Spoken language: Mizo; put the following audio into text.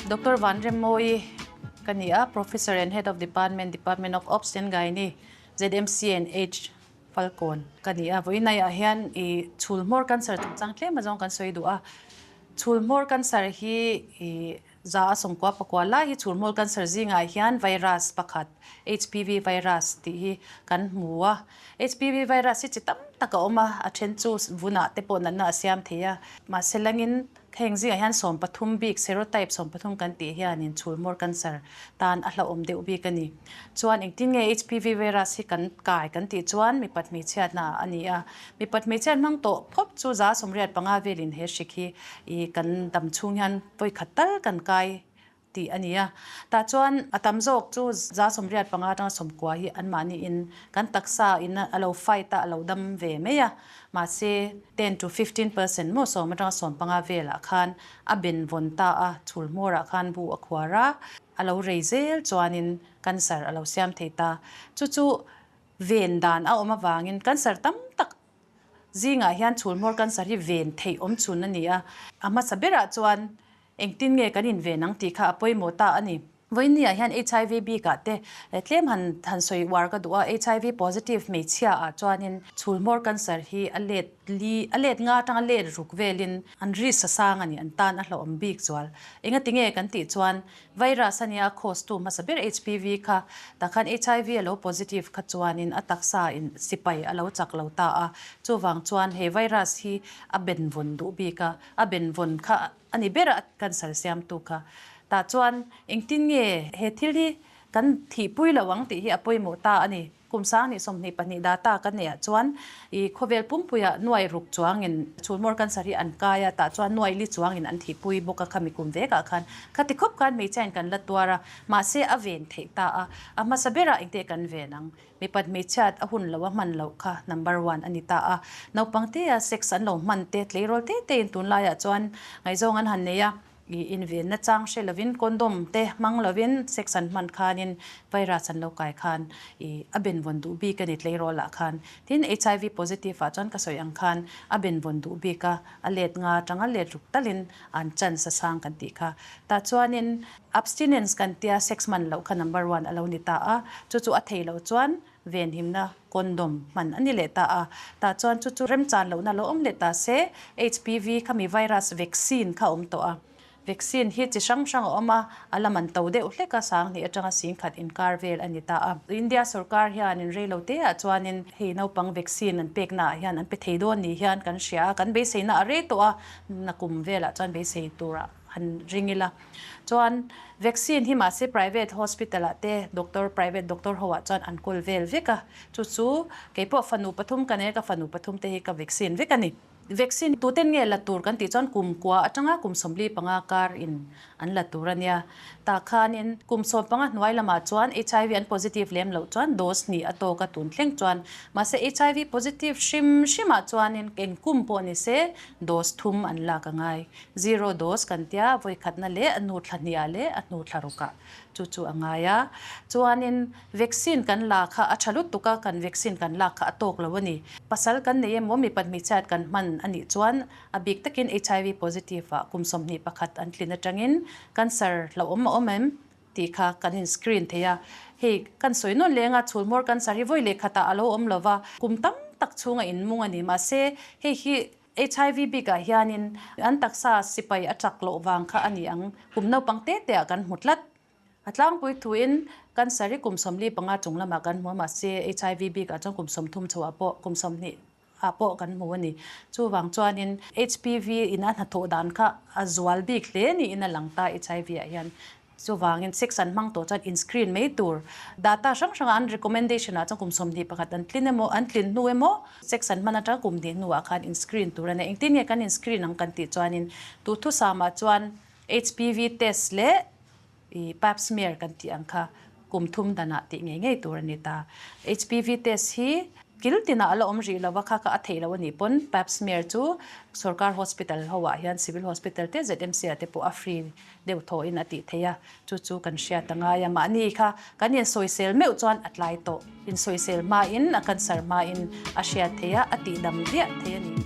Doctor Vanremmawi ka ni a, Professor and Head of Department, Department of Obs and Gynae, ZMCNH, Falkawn ka ni a. Vawiinaiah hian i chhulhmawr cancer chungchang tlem azawng kan sawi duh a. Chhulhmawr cancer hi i za a sawmkua pakua lai hi chhulhmawr cancer zingah hian virus pakhat HPV virus tih hi kan hmu a. HPV virus hi chi tam tak a awm a, a then chu vunah te pawh natna a siam thei a. Mahse langin Heng zingah hian 13 bik, serotype 13 kan tih hianin chhulmawr cancer tan a hlauhawm deuh bik a ni. Chuan engtin nge HPV virus hi kan kai kan tih chuan mipat hmeichhiatna a ni a. Mipat hmeichhiat hmang tawh phawp chu 85 velin he hrik hi i kan dam chhung hian vawikhat tal kan kai tih a ni a. Tah chuan a tam zawk chu 85 atanga 90 hi anmahniin kan taksa in a lo fight a, a lo dam ve mai a. Mahse, 10 to 15% maw 10 atanga 15 velah khan a ben vawn ta a, chhul hmawrah khan bu a khuar a, a lo rei zel chuanin cancer a lo siam thei ta. Chu chu ven dan a awm avangin cancer tam tak zingah hian chhul hmawr cancer hi ven theih awm chhun a ni a. A hmasa berah chuan Engtin nge kan inven ang tih kha a pawimawh ta a ni. Vawiinniah hian HIV bikah te tlem han han sawi uar ka duh a, HIV positive hmeichhia ah chuanin chhulhmawr cancer hi a let li a let nga atanga let ruk velin an risk a sang a ni, an tan a hlauhawm bik zual. Engati nge kan tih chuan virus a nia a cause tu hmasa ber HPV kha tah khan HIV a lo positive kha chuanin a taksa in sipai a lo chak lo ta a, chuvang chuan he virus hi a benvawn duh bik a, a benvawn kha A ni ber a cancer siamtu kha. Tah chuan engtin nge he thil hi kan thihpui lo ang tih hi a pawimawh ta a ni. Kum 2022 data kan neih ah chuan i khawvel pumpuiah nuai ruk chuangin chhulmawr cancer hi an kai a, tah chuan nuai li chuangin an thihpui bawk a khami kum vekah khan. Khati khawp khan hmeichhiain kan la tuar a, mahse a ven theih ta a. A hmasa berah engte kan ven ang? Mipat hmeichhiat a hun lo a hman loh kha number one a ni ta a. Naupang te a sex an lo hman te tleirawl te te in tunlaiah chuan ngaihzawng an han nei a, i invenna chang hre lovin condom te hmang lovin sex an hman khanin virus an lo kai khan i a benvawn duh bik a ni tleirawl ah khan. Tin, HIV positive ah chuan ka sawi ang khan a benvawn duh bik a, a let nga atanga let ruk talin an chance a sang kan tih kha. Tah chuanin Abstinence kan tia sex hman loh kha number one a lo ni ta a, chu chu a thei loh chuan venhimna condom hman a ni leh ta a, tah chuan chu chu remchan lohna lo awm leh ta se HPV khami virus vaccine kha a awm tawh a, vaccine hi chi hrang hrang a awm a, a la man to deuh hlek a 2000 atanga 10,000 inkar vel a ni ta a. India sorkar hianin reilo te ah chuanin hei naupang vaccine an pekna ah hian an pe thei dawn ni hian kan hria a, kan beiseina a rei tawh a, nakum velah chuan beisei turah han ring ila. Chuan vaccine hi mahse private hospital ah te doctor private doctor ho ah chuan an kawl vel vek a, chu chu keipawh fanu pathum ka nei a, ka fanu pathum te hi ka vaccine vek a ni. Vaccine tuten nge la tur kan tih chuan kum kua atanga kum 45 kar in an la tur a nia. Tah khanin kum 15 hnuai lamah chuan HIV an positive lem loh chuan dose hnih a tawk a tun thleng chuan mahse HIV positive hrim hrimah chuanin eng kum pawh ni se dose thum an lak a ngai. Zero dose kan tia, vawikhatna leh a hnu thla hniah leh a hnu thla rukah chu chu a ngai a. Chuanin vaccine kan la kha a tha lutuk a, kan vaccine kan lak kha a tawk lo a ni. Pasal kan nei emaw mipat hmeichhiat kan hman a nih chuan a bik takin HIV positive ah kum 21 an tlin atangin cancer hlauhawm a awm em tih kha kan in screen thei a. Hei kan sawi nawn leng a, chhulhmawr cancer hi vawi leh khatah a lo awm lova, kum tam tak chhunga inmung a ni. Mahse hei hi HIV bikah hianin an taksa sipai a chak loh vang kha a ni ang. Kum naupang te te ah kan hmu tlat. A tlangpui thuin cancer hi kum 45 chung lamah kan hmu a, mahse HIV bikah chuan kum 30 chhoah pawh kum 20 ah pawh kan hmu a ni. Chuvang chuanin HPV in a hnathawh dan kha a zual bik hle niin a lang ta HIV ah hian. Chuvangin sex an hmang tawh chuan in screen mai tur. Data hrang hranga an recommendation ah chuan kum 21 an tlin emaw, an tlin hnu emaw, sex an hman atanga kum hnih hnuah khan in screen tur a nia. Engtin nge kan in screen ang kan tih chuanin duhthusam ah chuan HPV test leh i pap smear kan tih ang kha kum thum danah tih ngei ngei tur a ni ta. HPV test hi kil tinah a la awm rih lova kha kha a theih loh a nih pawn pap smear chu sorkar hospital ho ah hian civil hospital te ZMC ah te pawh a free deuh thawhin a tih theih a, chu chu kan hriat a ngai a, mahni kha kan insawisel meuh chuan a tlai tawh, insawisel hmain a cancer hmain a hriat theih a, a tihdam viah thei a ni.